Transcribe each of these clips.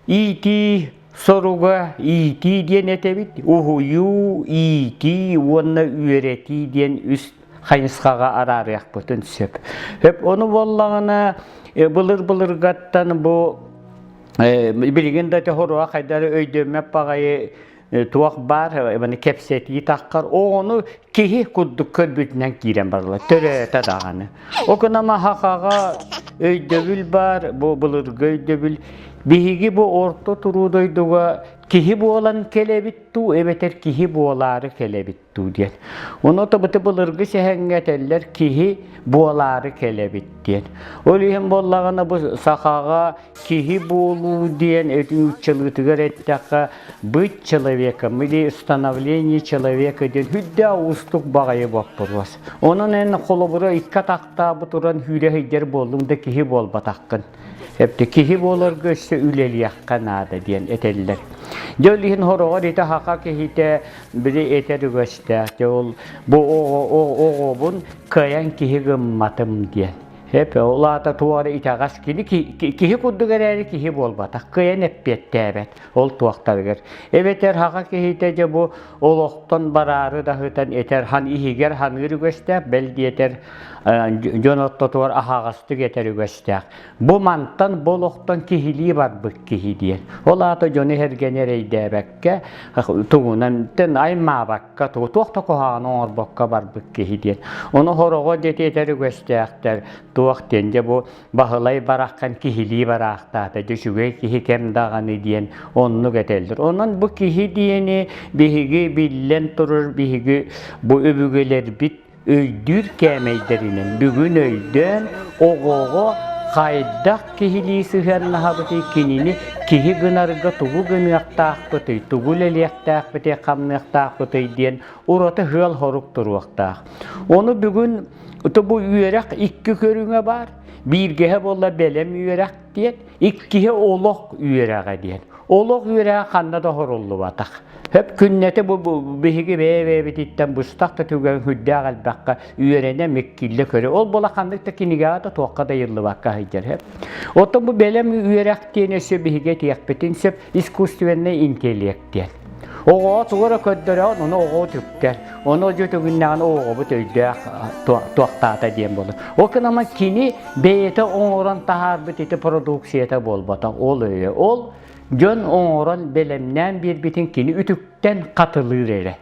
Иитии соруга иитии диэн этэбит, уһуйуу, иитии уонна үөрэтии диэн үс хайысхаҕа араарыахпытын сөп. Сөп ону буоллаҕына былыр-былыргаттан бу билигин да хоруа хайдары өйдөммөт баҕайы туох баар кэпсэтии таххар оҕону киһи курдук көрбүтүнэн киирэн бараллар төрөөтө даҕаны ол гынан хахаҕа өйдөбүл баар бу былыргы өйдөбүл биһиги бу орто туруу дойдуга киһи буолан кэлэбит дуу эбэтэр киһи буолаары кэлэбит дуу диэн ону тобыты былыргы сэһэҥҥэ этэллэр киһи буолаары кэлэбит диэн ол иһин буоллаҕына бу сахаҕа Киһи буолуу диэн нууччалыытыгар эттэххэ, быть человеком или становление человека диэн үрдээх уустук баҕайы боппуруос. Онон эн холобура икки атахтаабыт туран сүүрэ сылдьар буоллуҥ да киһи буолбатаххын. Эптэ киһи буоларга өссө үлэлиэххэ наада диэн этэллэр. Дьэ ол иһин хороҕор ити хаха киһитэ били этэр үгэстээх. Дьэ ол бу оҕобун кыайан киһи гымматым диэн. Эп, ол аата туох эрэ итэҕэс кини киһи курдук эрээри киһи буолбатах, кыайан эппиэттээбэт ол туохтарыгар. Эбэтэр хаха киһитэ дьэ бу олохтон бараары даһытан этэр хан иһигэр ханыыр үгэстээх, бэл диэтэр дьон ортотугар аһаҕастык этэр үгэстээх. Бу мантан бу олохтон киһилии барбыт киһи диэн. Ол аата дьону эһэргэни эрэйдээбэккэ, тугунан аймаабакка туох да куһаҕаны оҥорбокко барбыт киһи диэн. Ону хороҕо диэти этэр үгэстээхтэр туох диэн дьэ бу Баһылай бараххан киһилии бараахтаата дьэ үчүгэй киһи кэм даҕаны диэн оннук этэллэр. Онон бу киһи диэни биһиги биллэн турар биһиги бу өбүгэлэрбит өйдүүр кээмэйдэринэн бүгүн өйдөөн оҕоҕо хайдах киһилии сыһыаннаһабытый кинини киһи гынарга тугу гыныахтаахпытый тугу үлэлиэхтээхпитий хамныахтаахпытый диэн ураты сыал-сорук туруохтаах ону бүгүн бу үөрэх икки көрүҥэ баар бииргэһэ буолла бэлэм үөрэх диэн иккиһэ олох үөрэҕэ диэн. Олох үөрэҕэ ханна да оһоруллубатах. Хөп күннэтэ бу биһиги бэйэ-бэйэбититтэн быстах да түгэн сүрдээх элбэххэ үөрэнэ миккиллэ көрө. Ол буола ханнык да кинигэҕэ да туохха да ыйыллыбакка сылдьар. Хөп. Оттон бу бэлэм үөрэх диэн өссө биһиги этиэхпитин сөп искусственный интеллект диэн. Оҕоҕо тугу эрэ көрдөрөҕүн, ону оҕо үтүктэр. Ону үтүгүннэҕинэ оҕобут өйдөөх туохтаата диэн буолар. Ол гынан кини бэйэтэ оҥорон таһаарбыт ити продукцията буолбатах, ол өйө. Ол дьон оҥорон бэлэмнээн биэрбитин кини үтүктэн хатылыыр эрэ.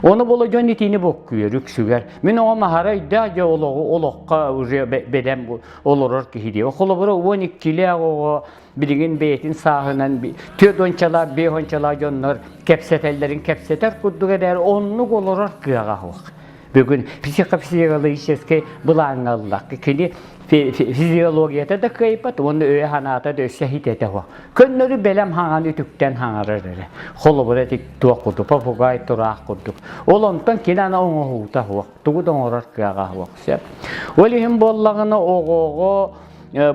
Ону буола дьон итини боккуйар үксүгэр. Мин оҕом аһара өйдөөх дьэ олоҕу олоххо уже бэлэм олорор киһи дии. Холобура 12-лээх оҕо билигин бэйэтин сааһынан түөрт уончалаах, биэс уончалаах дьоннор кэпсэтэллэрин кэпсэтэр курдук эрээри оннук олорор кыаҕа суох. Бүгүн психофизиологическай былааҥҥа ыллахха кини физиологията да кыайбат уонна өйө-санаата да өссө хитэтэ суох. Көннөрү бэлэм хаҥан үтүктэн хаҥарар эрэ. Холобура ити туох курдук, попугай тураах курдук. Ол онтон кини аны оҥоһуута суох, тугу да оҥорор кыаҕа суох. Сөп. Ол иһин буоллаҕына оҕоҕо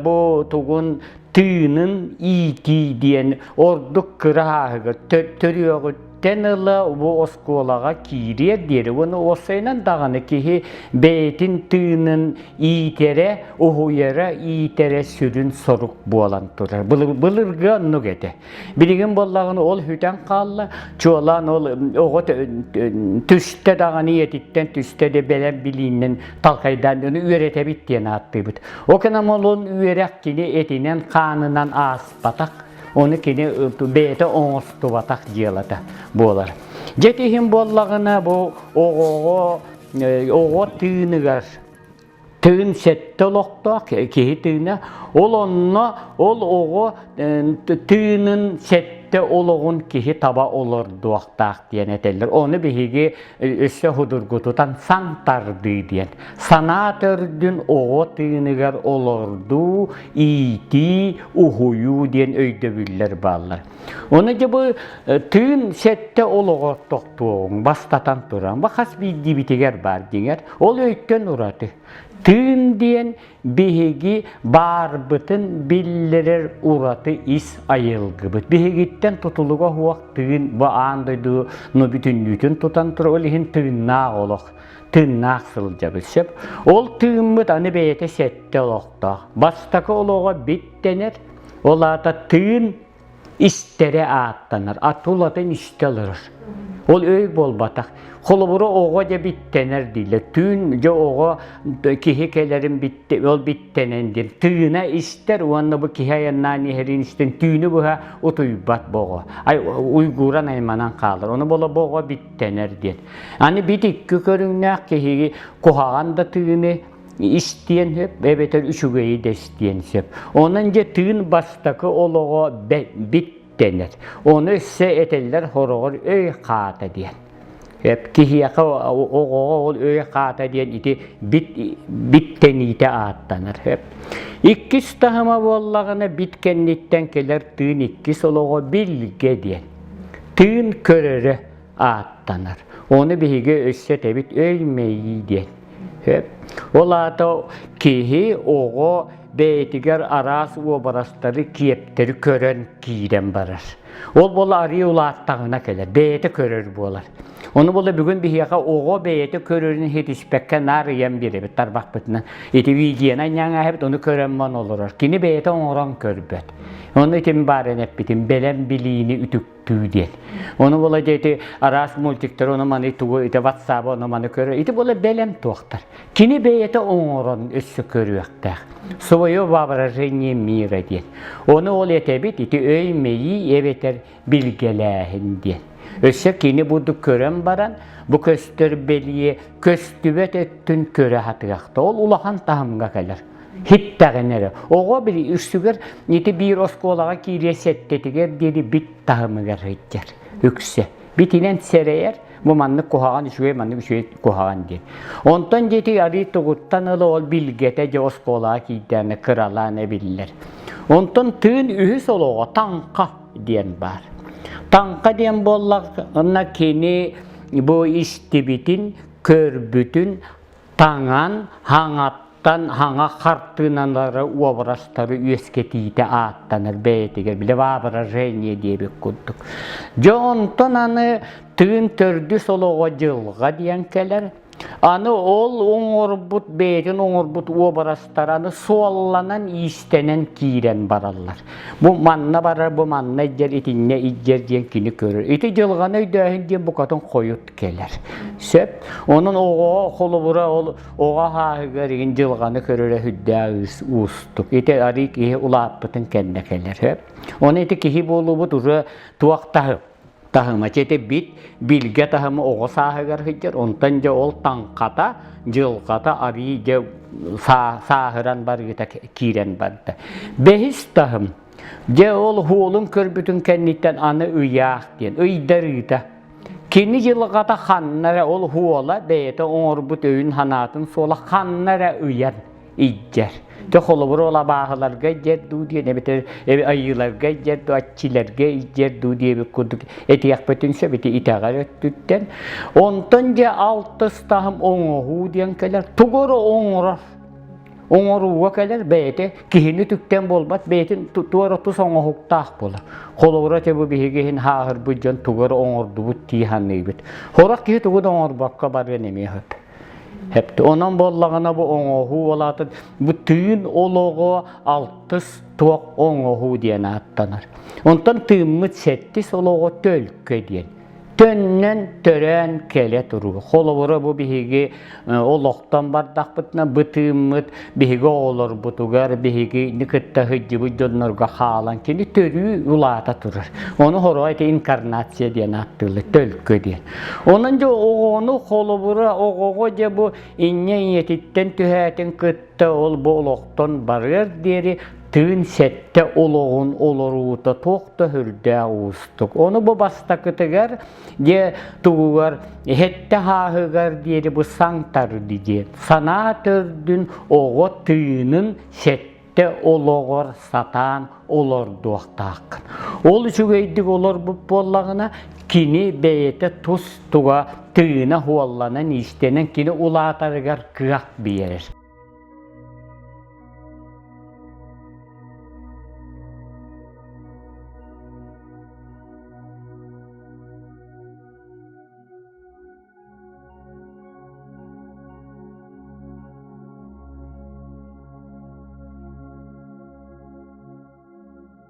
бу тугун тыынын иитии диэн ордук кыра ааһыгар төрүөҕүттэн ыла бу оскуолаҕа киириэр диэри уонна уопсайынан даҕаны киһи бэйэтин тыынын иитэрэ, уһуйара, иитэрэ сүрүн сорук буолан турар. Былыргы оннук этэ. Билигин буоллаҕына ол сүтэн хаалла, чуолаан ол оҕо түстэ даҕаны ийэтиттэн түстэ да бэлэм билииннэн талкайдаан ону үөрэтэбит диэн ааттыыбыт. Ол гынан ол үөрэх кини этинэн-хаанынан ааспатах, ону кини бэйэтэ оҥостубатах дьыалата буолар. Дьэ иһин буоллаҕына бу оҕоҕо оҕо тыыныгар Тыын сэттэ олохтоох киһи тыына, ол онно ол оҕо тыынын сэттэ олоҕун киһи таба олордуохтаах диэн этэллэр. Ону биһиги өссө судургутутан сан тардыы диэн. Санаа төрдүн оҕо тыыныгар олордуу, иитии, уһуйуу диэн өйдөбүллэр бааллар. Ону дьэ бу тыын сэттэ олоҕор тохтуоҕуҥ, бастатан туран, бу хас биирдиибитигэр баар дьиҥэр, ол өйтөн ураты. Тыын диэн биһиги баарбытын биллэрэр ураты ис айылгыбыт. Биһигиттэн тутулуга суох тыын бу аан дойдуну бүтүннүүтүн тутан турар, ол иһин тыыннаах олох, тыыннаах сылдьабыт сөп. Ол тыыммыт аны бэйэтэ сэттэ олохтоох. Бастакы олоҕо биттэнэр, ол аата тыын. истэрэ ааттанар, атулатын истэ олорор. Ол өй буолбатах. Холобура оҕо дьэ биттэнэр дииллэр. Түүн дьэ оҕо киһи кэлэрин битте, ол биттэнэн диэн тыына истэр уонна бу киһи айаннаан иһэрин истэн түүнү быһа утуйбат бу оҕо. Ай, уйгууран айманан хаалар. Ону бола бу оҕо биттэнэр диэн. Аны бит икки көрүҥнээх киһиги куһаҕан да тыыны истиэн сөп, эбэтэр үчүгэйи да истиэн сөп. Онон дьэ тыын бастакы олоҕо биттэнэр. Ону өссө этэллэр хороҕор өй хаата диэн. Киһиэхэ оҕоҕо ол өй хаата диэн ити бит биттэниитэ ааттанар. Иккис таһыма буоллаҕына бит кэнниттэн кэлэр тыын иккис олоҕо билгэ диэн. Тыын көрөрө ааттанар. Ону биһиги өссө этэбит өй-мэйии диэн. Ол аата киһи, оҕо бэйэтигэр араас уобарастары, киэптэри көрөн киирэн барар. Ол буола арыы улааттаҕына кэлэр, бэйэтэ көрөр буолар. Ону буола бүгүн биһиэхэ оҕо бэйэтэ көрөрүн иһитиспэккэ наар ыйан биэрэбит тарбахпытынан. Ити видеоны анньаҥааһыбыт, ону көрөн ман олорор. Кини бэйэтэ оҥорон көрбөт. Ону итин баарын эппитим, бэлэм билиини үтүк түү диэн. Ону буола дьэ ити араас мультиктары ону маны тугу ити ватсабы ону маны көрөр. Ити буола бэлэм туохтар. Кини бэйэтэ оҥорон өссө көрүөхтээх. Свое воображение мира диэн. Ону ол этэбит ити өй-мэйии эбэтэр билгэлээһин диэн. Өссө кини бурдук көрөн баран бу көстөр бэлиэ көстүбэт өттүн көрө сатыахта. Ол улахан таһымҥа кэлэр. Хиттэҕинэ эрэ. Оҕо били үксүгэр ити биир оскуолаҕа киириэ сэттэтигэр диэри бит таһымыгар сылдьар үксэ. Битинэн сэрэйэр, бу маннык куһаҕан үчүгэй, маннык үчүгэй куһаҕан диэн. Онтон диэти арыы тугуттан ыла ол билгэтэ дьэ оскуолаҕа киирдэҕинэ кыралаан эбиллэр. Онтон тыын үһүс олоҕо таҥха диэн баар. Таҥха диэн буоллаҕына кини бу истибитин, көрбүтүн таҥан, хаҥаттан хаҥа хартыыналары, уобарастары үөскэтиитэ ааттанар бэйэтигэр, били воображение диэбит курдук. Дьэ онтон аны тыын төрдүс олоҕо дьылҕа диэн кэлэр. Аны ол оҥорбут, бэйэтин оҥорбут уобарастара аны суолланан, иистэнэн киирэн бараллар. Бу манна барар, бу манна илдьэр, итиннэ илдьэр диэн кини көрөр. Ити дьылҕаны өйдөөһүн диэн букатын хойут кэлэр. Сөп. Онон оҕоҕо холобура ол оҕо ааһыгар игин дьылҕаны көрөрө сүрдээх уустук. Ити арыы киһи улааппытын кэннэ кэлэр. Сөп. Оны ити киһи буолуубут уже туох таһым таһыма ити бит билгэ таһымы оҕо сааһыгар сылдьар онтон дьэ ол таҥхата дьылҕата арыы дьэ сааһыран барыыта киирэн барда. Бэһис таһым дьэ ол уолун көрбүтүн кэнниттэн аны ыйаах диэн ыйдарыыта Кини дьылҕата ханна эрэ ол уола бэйэтэ оҥорбут өйүн-санаатын суола ханна эрэ ыйан илдьэр. Дьэ холобур ол абааһыларга илдьэр дуу диэн эбэтэр айыыларга илдьэр дуу, аччилэргэ илдьэр дуу диэбит курдук этиэхпитин сөп ити итэҕэл өттүттэн. Онтон дьэ алтыс таһым оҥоһуу диэн кэлэр. Тугу эрэ оҥорор оҥорууга кэлэр бэйэтэ киһини түктэн буолбат бэйэтин туора тус оҥоһуктаах буолар. Холобура те бу биһиги иһин хааһырбыт дьон тугу эрэ оҥордубут дии саныыбыт. Сорох киһи тугу да оҥорбокко барыан эмиэ сөп. Хэпти. Онон буоллаҕына бу оҥоһуу олаатын бу тыын олоҕо алтыс туох оҥоһуу диэн ааттанар. Онтон тыыммыт сэттис олоҕо төлкө диэн. Төннөн, төрөөн кэлэ туруу. Холобура бу биһиги олохтон бардахпытына бытыыммыт биһиги оҕолорбутугар, биһигини кытта сылдьыбыт дьоннорго хаалан кини төрүү улаата турар. Ону хоро ити инкарнация диэн ааттыыллар, төлкө диэн. Онон дьэ оҕону холобура оҕоҕо дьэ бу инньэ ийэтиттэн түһээтин кытта ол бу олохтон барыар диэри тыын сэттэ олоҕун олоруута туох да сүрдээх уустук. Ону бу бастакытыгар дьэ тугугар сэттэ хааһыгар диэри бу саҥ тарды диэн санаа төрдүн оҕо тыынын сэттэ олоҕор сатаан олордуохтааххын. Ол үчүгэйдик олорбут буоллаҕына кини бэйэтэ тус туга тыына хуолланан иистэнэн кини улаатарыгар кыах биэрэр.